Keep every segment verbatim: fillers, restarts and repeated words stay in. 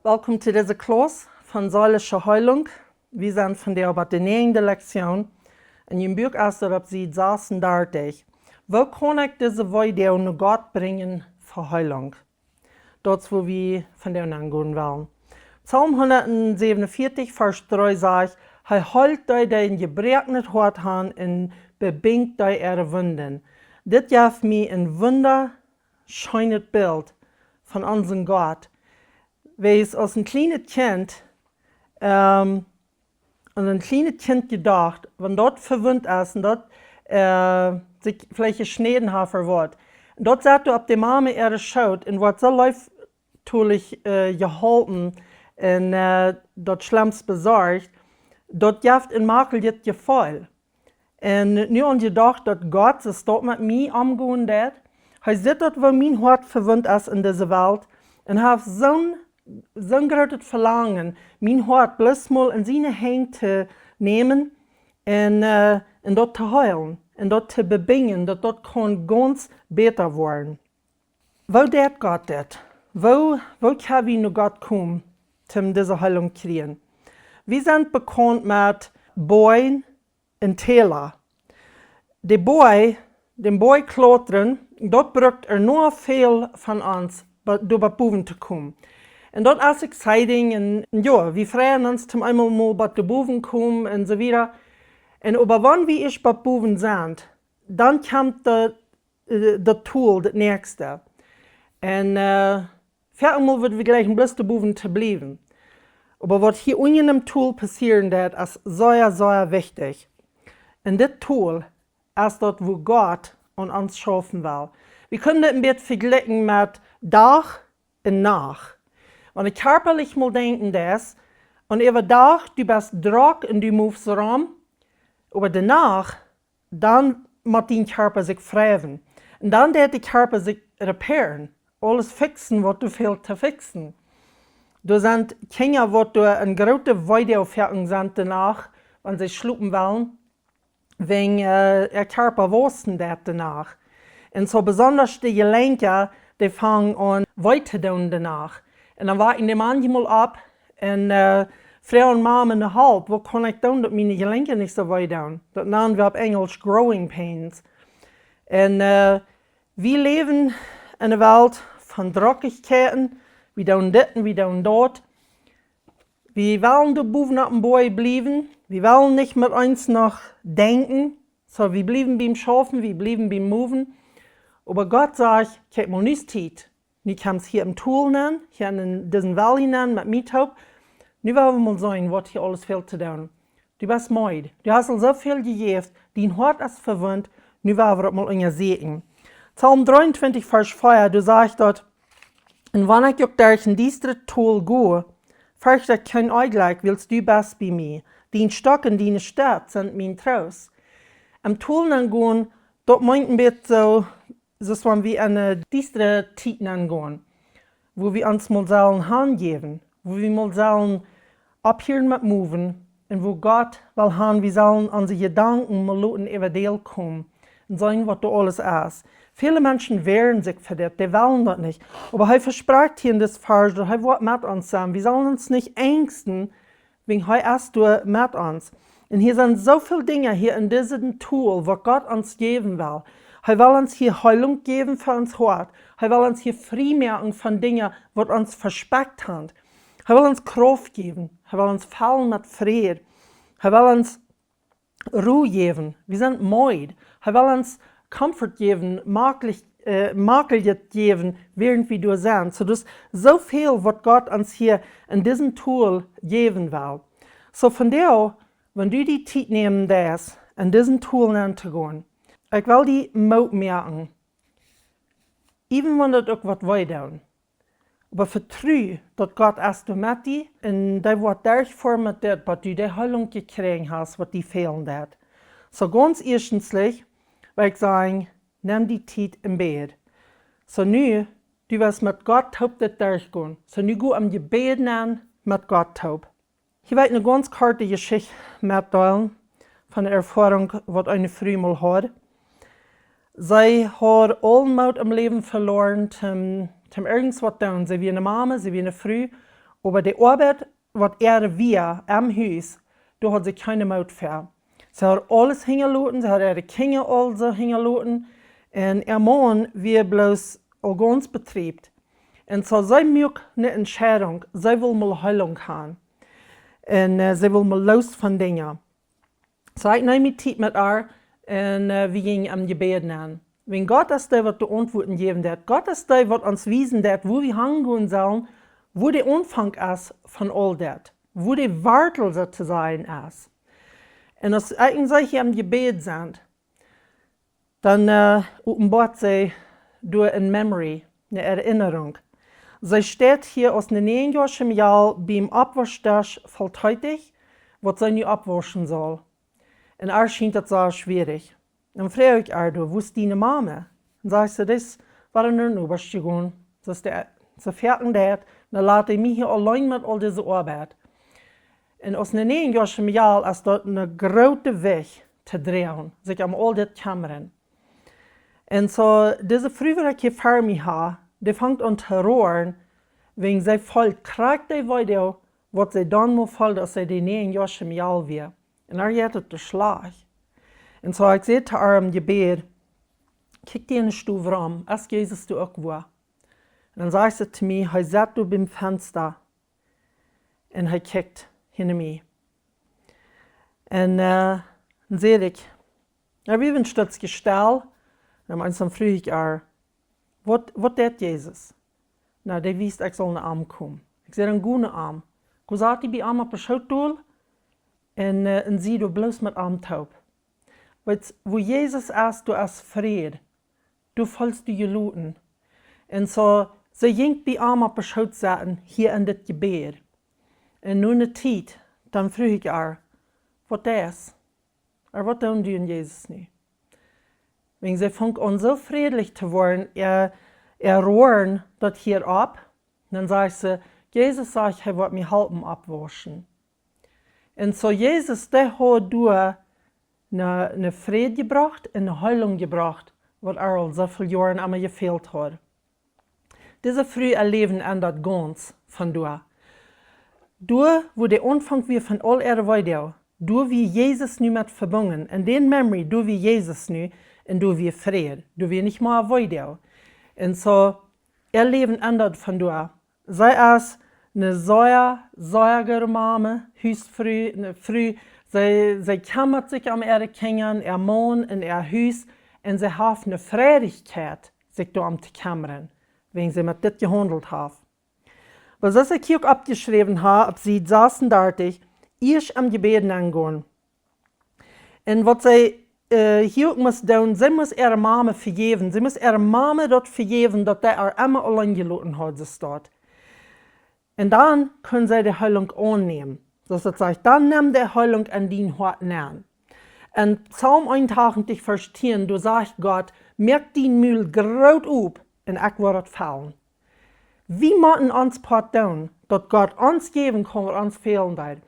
Welkom to dise Klauss von seelische Heilung. Wie sent vondoag bie de näajende Lektion. En jun Buak es daut opp Sied sasendartich. Woo kaun ekj dise Wee doonen no Gott brinjen fa Heilung? Daut es, wua wie vondoag aungonen wellen. Psalm hundatsäwenunvieetich, Varsch dree sajcht: Hee heelt dee, dee een jebroaknet Hoat han, un bebinjt dee äare Wunden. Dit jeft mie een wundascheenet Bilt von onsen Gott. Wiels aus een kjlienet Kjint, ähm, aus een kjlienet Kjint jedocht, wan daut vewundt es un daut, äh, sikj veleicht jeschnäden haft ooda waut. Un daut sat doa opp de Mame äare Schoot un woat soo leeftolich, äh, jeholpen un, äh, daut schlemst besorcht, daut jeft een makeljet Jefeel. Un nu aun jedocht, daut Gott soo stolt met mie omgonen deit. Hee sitt daut, woo mien Hoat vewundt es en dise Welt. Un hee haft soon, soon grootet Velangen, mien Hoat bloos mol en siene Henj to nämen un, äh, un daut to heelen un daut to bebinjen, daut daut kaun gaunz bäta woaren. Woo deit Gott dit? Woo, woo kjenn wie no Gott komen, om dise Heilung kjrieen? Wie sent bekaunt met Boajch un Täla. De Boajch, dän Boajch klautren, daut brukt enorm väl von ons, ba-, doa bat bowen to komen. Un daut es exciting un, un jo, wie freien ons toom eemol mol bat doa bowen komen un soo wieda. Un oba wan wie ieescht bat bowen sent, dan kjemt de, äh, daut Tol, daut näakjste. Un, äh, väl mol woa wie jleichen bloos doa bowen to bliewen. Oba waut hia unjen em Tol passieren deit, es sea, sea wichtich. Un dit Tol es daut, wua Gott aun ons schaufen well. Wie kjennen dit een bät vejlikjen met Dach un Nacht. Wan du kjarpalich mol denkjen deist, un äwadach, du best drock un du movest rom, oba de Nacht, dan mott dien Kjarpa sikj freiwen. Un dan deit de Kjarpa sikj repairen. Aules fixen, waut doa fält to fixen. Doa sent Kjinja, waut doa eene groote Wee doonen fa de Nacht, wan see schlopen wellen, wäajen, äh, äa Kjarpa wausen deit de Nacht. Un soo besonda de Jelenkja, dee fangen aun wee to doonen de Nacht. Un dan woa ekj dän Morjen mol opp un, äh, froag Mame no Help, waut kaun ekj doonen, daut miene Jelenkja nich soo wee doonen? Daut nanen wie opp Enjlisch growing pains. Un, äh, wie läwen en eene Welt von Drockigkeiten, wie doonen dit un wie doonen daut. Wie wellen doa bowen opp dän Boajch bliewen, wie wellen nich met ons nodenkjen, soo wie bliewen biem Schaufen, wie bliewen biem Moven. Oba Gott sajcht: Kjikj mol, nu es Tiet. Nu kjemst hia em Tol nenn, hia en disen Valley nenn met mie toop. Nu woa wie mol seenen, waut hia aules fält to doonen. Du best meed. Du hast aul soo väl jejäft. Dien Hoat es vewundt. Nu woa wie daut mol unjasieekjen. Psalm dreeuntwintich, Varsch vea, doa sajcht daut: Un wan ekj uk derch een diestret Tol go, fercht ekj kjeen Onjlekj, wiels du best bie mie. Dien Stock un diene Staff sent mien Troost. Em Tol nenn gonen, daut meent een bät soo, soo aus wan wie en eene diestre Tiet nenn gonen, wua wie ons mol sellen hanjäwen, wua wie mol sellen opphieren met moven un wua Gott well han, wie sellen onse Jedanken mol loten äwa Deel komen un seenen, waut doa aules es. Väle Menschen wäaren sikj fa dit, dee wellen daut nich. Oba hee vesprakjt hia en dis Varsch, daut hee woat met ons sennen. Wie sellen ons nich enjsten, wäajen hee es doa met ons. Un hia sent soo väl Dinja hia en disen Tol, waut Gott ons jäwen well. Hee well ons hia Heilung jäwen fa ons Hoat. Hee well ons hia frie moaken von Dinja, waut ons vespekjt han. Hee well ons Krauft jäwen. Hee well ons fellen met Fräd. Hee well ons Ru jäwen. Wie sent meed. Hee well ons Comfort jäwen, maklich, äh, maklich jäwen, wäarent wie doa sent. Soo, daut es soo väl, waut Gott ons hia en disen Tol jäwen well. Soo, vondoag, wan du die Tiet nämen deist, en disen Tol nenn to gonen, ekj well die Moot moaken. Even wan daut uk waut wee deit. Oba vetru, daut Gott es doa met die un dee woat derchfoaren met dit, waut du de Heilung jekjräajen hast, waut die fälen deit. Soo gaunz ieeschtens, well ekj sajen, nemm die Tiet em Bäd. Soo nu, du woascht met Gott toop dit derchgonen. Soo nu go em Jebäd nenn met Gott toop. Hia well ekj eene gaunz korte Jeschicht metdeelen von eene Erfoarunk, waut eene Fru mol haud. See haud aul Moot em Läwen veloaren, toom, toom irjent waut doonen. See wia eene Mame, see wia eene Fru. Oba de Oabeit, waut äa wia em Hus, doa haud see kjeene Moot fa. See haud aules hinjaloten, see haud äare Kjinja aul soo hinjaloten. Un äa Maun wia bloos aul gaunz betriebt. Un soo see muak ne Entscheidunk, see wull mol Heilunk han. Un äh, see wull mol loos von Dinja. Soo ekj neem mie Tiet met äa un äh, wie jinjen em Jebäd nenn. Wiels Gott es dee, waut de Auntwuaten jäwen deit. Gott es dee, waut ons wiesen deit, wua wie hangonen sellen, wua de Aunfank es von aul dit, wua de Wartel soo to sajen es. Un aus ekj un see hia em Jebäd sent, dan äh, openboat see doa ne memory, ne Erinnerung. See steit hia aus ne näajenjoasche Mejal biem Oppwauschdesch voll Teetich, waut see nu oppwauschen saul. Un äa schient daut sea schwierich. Dan froag ekj äa doa: "Wua es diene Mame?" Un sajcht see: "Dee es wada no de Nobasch jegonen. Soo es de, soo foaken deit, dan lat dee mie hia auleen met aul dise Oabeit." Un aus ne näajenjoasche Mejal es daut ne groote Wajch to droagen, sikj om aul dit kjemmren. Un soo, dise Fru, waut ekj hia ver mie ha, dee fangt aun to roaren, wiels see feelt krakjt dee Weedoag, waut see dan mol feeld, aus see de näajenjoasche Mejal wia. Un äa jeit daut schlajcht. Un soo, ekj säd to äa em Jebäd: "Kjikj die enne Stow rom, es Jesus doa uk wua?" Un dan sajcht see to mie: "Hee sett doa biem Fensta un hee kjikjt hinja mie." Un äh, dan säd ekj, äa wia een Stootje stell, un dan eemol dan froag ekj äa: "Waut, waut deit Jesus?" "Na, dee wiest, ekj saul no am komen." Ekj säd: "Dan go no am. Go sat die bie am opp de Schoot dol un, äh, un sie doa bloos met am toop. Weetst, wua Jesus es, doa es Fräd. Doa feelst du die jeloten." Un soo, see jinkj bie am opp de Schoot sitten, hia en dit Jebäd. Un no ne Tiet, dan froag ekj äa: "Waut deist? Ooda waut doonen du un Jesus nu?" Wiels see funk aun soo frädlich to woaren, äa, äa Roaren, daut hieed opp. Dan sajcht see: "Jesus sajcht, hee woat mie halpen oppwauschen." Un soo Jesus, dee haud doa ne, ne Fräd jebrocht un ne Heilunk jebrocht, waut äa aul soo väl Joaren aun jefält haud. Dise Fru äa Läwen endat gaunz von doa. Doa, wua de Aunfank wia von aul äare Weedoag, doa wia Jesus nu met vebungen. En dän memory, doa wia Jesus nu un doa wia Fräd. Doa wia nich mea Weedoag. Un soo, äa Läwen endat von doa. See es ne sea, sea goode Mame, Husfru, ne Fru. See, see kjemmat sikj om äare Kjinja, äa Maun un äa Hus. Un see haft ne Freidichkjeit, sikj doarom to kjemmren, wiels see met dit jehaundelt haft. Oba soo aus ekj hia uk oppjeschräwen ha, opp Sied sasundartich, ieescht em Jebäd nenn gonen. Un waut see äh, hia uk must doonen, see must äare Mame vejäwen. See must äare Mame daut vejäwen, daut dee äa emma auleen jeloten haud, soo steit. Un dan kunn see de Heilunk aunnämen. Soo aus daut sajcht: "Dan nemm de Heilunk en dien Hoat nenn." En Psalm eenuntachentich, Varsch tieen, doa sajcht Gott: "Moak dien Mul groot op un ekj woa daut fellen." Wie motten ons Poat doonen, daut Gott ons jäwen kaun, waut ons fälen deit.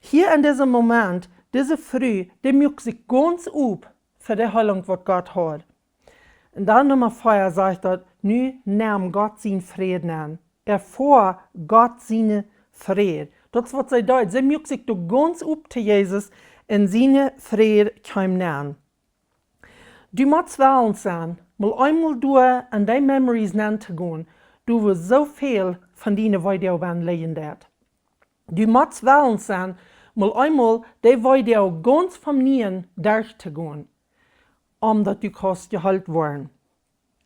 Hia en disem Moment, dise Fru, dee muak sikj gaunz op fa de Heilunk, waut Gott haud. Un dan Numma vea sajcht daut: "Nu nemm Gott sien Fräd nenn. Erfoa Gott sien Fräd." Daut es, waut see deed. See muak sikj doa gaunz op to Jesus un sien Fräd kjeem nenn. Du motst wellen sennen, mol eemol doa en dee memories nenn to gonen, doa wua soo väl von diene Weedoag lijen deit. Du motst wellen sennen, mol eemol dee Weedoag gaunz von nieen derch to gonen, om daut du kaust jeheelt woaren.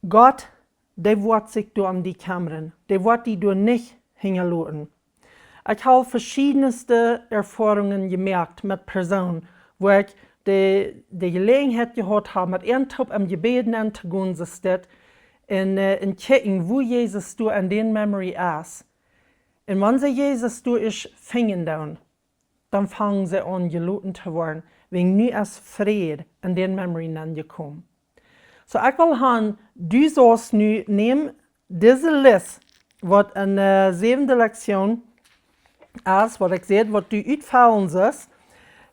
Gott, dee woat sikj doa om die kjemmren, dee woat die doa nich hinjaloten. Ekj hab veschiedne Erfoarungen jemoakt met Persoonen, wua ekj de, de Jeläajenheit jehaut hab, met an toop em Jebäd nenn to gonen, soo steit, un, äh, un kjikjen, wua Jesus doa en dän memory es. Un wan see Jesus doa es finjen doonen, dan fangen see aun jeloten to woaren, wiels nu es Fräd en dän memory nenn jekomen. Soo, ekj well han, du saust nu nämen dise List, waut en, äh, säwende Lektion es, waut ekj säd, waut du utfellen sust,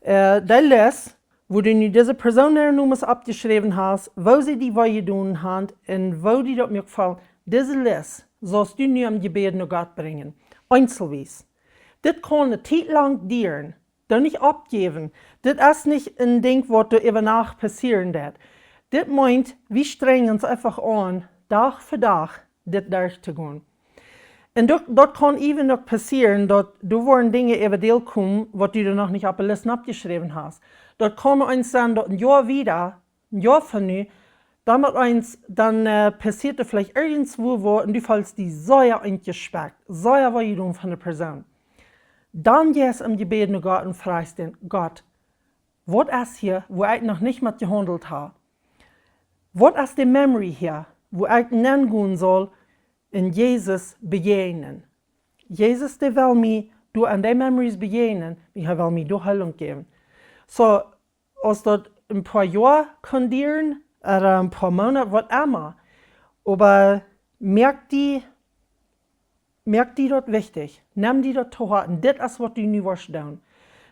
äh, dee List, wua du nu dise Persoon äare Nomes oppjeschräwen hast, woo see die wee jedonen haben un woo die daut muak fellen, dise List saust du nu em Jebäd no Gott brinjen. eenzelwies. Dit kaun eene Tiet lang dieren. Doo nich oppjäwen. Dit es nich een Dinkj, waut doa äwa Nacht passieren deit. Dit meent, wie strenjen ons eefach aun, Dach fa Dach dit derchtogonen. Un daut, daut kaun even noch passieren, daut doa woaren Dinja äwa die komen, waut du doa noch nich opp de List oppjeschräwen hast. Daut kaun eent sennen, daut een Joa wieda, een Joa von nu, dan met eent, dan, äh, passieet doa veleicht irjentwaut, wua, un du feelst die sea enjeschwakt, sea wee jedonen von de Persoon. Dan jeist du em Jebäd no Gott un froagst dän: Gott, waut es hia, wua ekj noch nich met jehaundelt hab? Waut es de memory hia, wua ekj nengonen saul un Jesus bejäajnen? Jesus, dee well mie doa aun dee memories bejäajnen, un hee well mie doa Heilunk jäwen. Soo, aus daut een poa Joa kaun dieren, ooda een poa Moonat, waut emma. Oba moak die, moak die daut wichtich. Nem die daut to Hoaten. Dit es, waut du nu woascht doonen.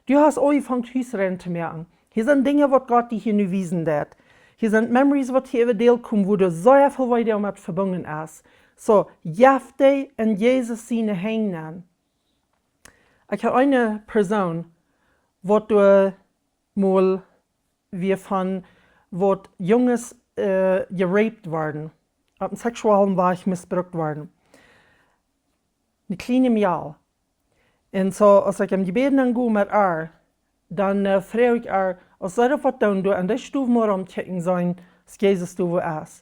Du hast aunjefongen Hus rein to moaken. Hia sent Dinja, waut Gott die hia nu wiesen deit. Hia sent memories, waut hia äwa die komen, wua doa sea väl Wee doamet vebungen es. Soo, jeff dee en Jesus siene Henj aun. Ekj hab eene Persoon, waut doa mol wia von waut Junges, äh, jeraped worden, opp een sexuellen Wajch missbrukt worden. Een kjliena Mejal. Un soo, aus ekj em Jebäd nengo met äa, dan, äh, froag ekj äa, aus see daut waut doonen, doa en dee Stow mol romkjikjen seenen, aus Jesus doa wua es.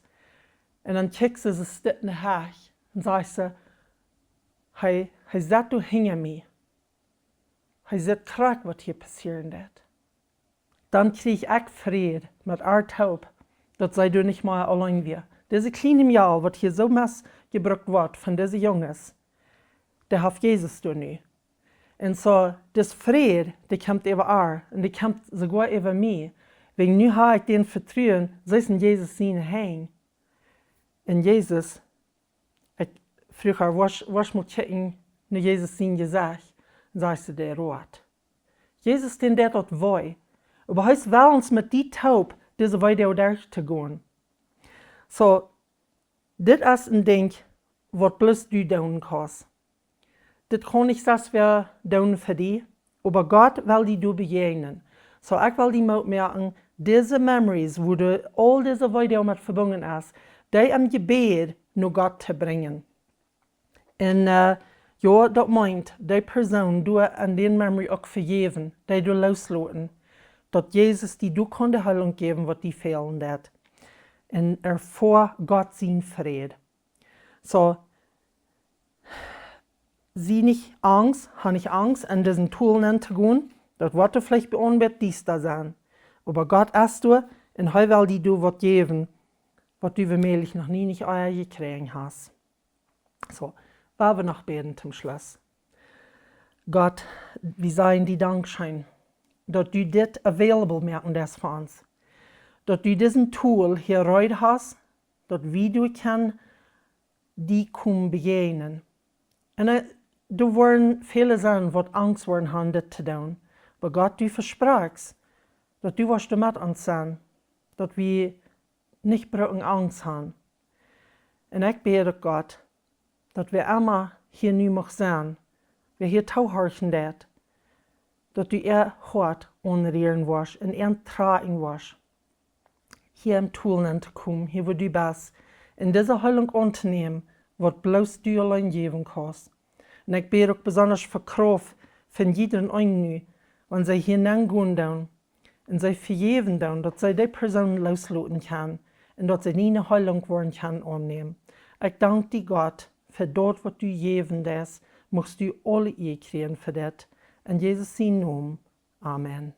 Un dan kjikjt see, see sitt en de Hecht. Un sajcht see: Hee, hee sitt doa hinja mie. Hee sitt krakjt, waut hia passieren deit. Dan kjrieech ekj Fräd met äa toop, daut see doa nich mea auleen wia. Dise kjliene Mejal, waut hia soo missbrukt woat von dise Junges, dee haft Jesus doa nu. Un soo, dis Fräd, dee kjemt äwa äa, un dee kjemt soogoa äwa mie. Wäajen nu hab ekj daut Vetruen, see es en Jesus siene Henj. Un Jesus, ekj fruach äa: Woascht, woascht mol kjikjen no Jesus sien Jesecht? Un sajcht see: Dee roat. Jesus, dän deit daut wee. Oba hee es wellens met die toop, dise Wee derchtogonen. Soo, dit es een Dinkj, waut bloos du doonen kaust. Dit kaun nich sest wäa doonen fa die, oba Gott well die doa bejäajnen. Soo, ekj well die Moot moaken, dise memories, wua du aul dise Wee doamet vebungen es, dee em Jebäd no Gott to brinjen. Un, äh, jo, daut meent, dee Persoon doa aun dän memory uk vejäwen, dee doa loosloten, daut Jesus die doa kaun de Heilunk jäwen, waut die fälen deit. Un erfoa Gott sien Fräd. Soo, sie nich angst, hab nich angst, en disen Tunnel nenn to gonen. Daut woat veleicht bie een bät diesta sennen. Oba Gott es doa un hee well die doa waut jäwen, waut du womäajlich noch nie nich ea jekjräajen hast. Soo, woa wie noch bäden toom Schluss. Gott, wie sajen die Dankscheen, daut du dit available moaken deist fa ons. Daut du disen Tool hia reed hast, daut wie doa kjennen die komen bejäajnen. Un, äh, doa woaren väle sennen, waut Angst woaren haben, dit to doonen. Oba Gott, du vesprakjst, daut du woascht doa met ons sennen, daut wie nich bruken Angst haben. Un ekj bäd uk, Gott, daut wäa emma hia nu mucht sennen, wäa hia toohorchen deit, daut du äa Hoat aunrieren woascht un äa trakjen woascht, hia em Tunnel nenn to komen, hia wua du best, un dise Heilunk auntonämen, waut bloos du auleen jäwen kaust. Un ekj bäd uk besonda fa Krauft fa jieda eenen nu, wan see hia nenn gonen doonen, un see vejäwen doonen, daut see dee Persoon loosloten kjennen, un daut see nie eene Heilunk woaren kjennen aunnämen. Ekj dank die, Gott, fa daut, waut du jäwen deist, muchst du aule Ea kjrieen fa dit. En Jesus sien Nomen. Amen.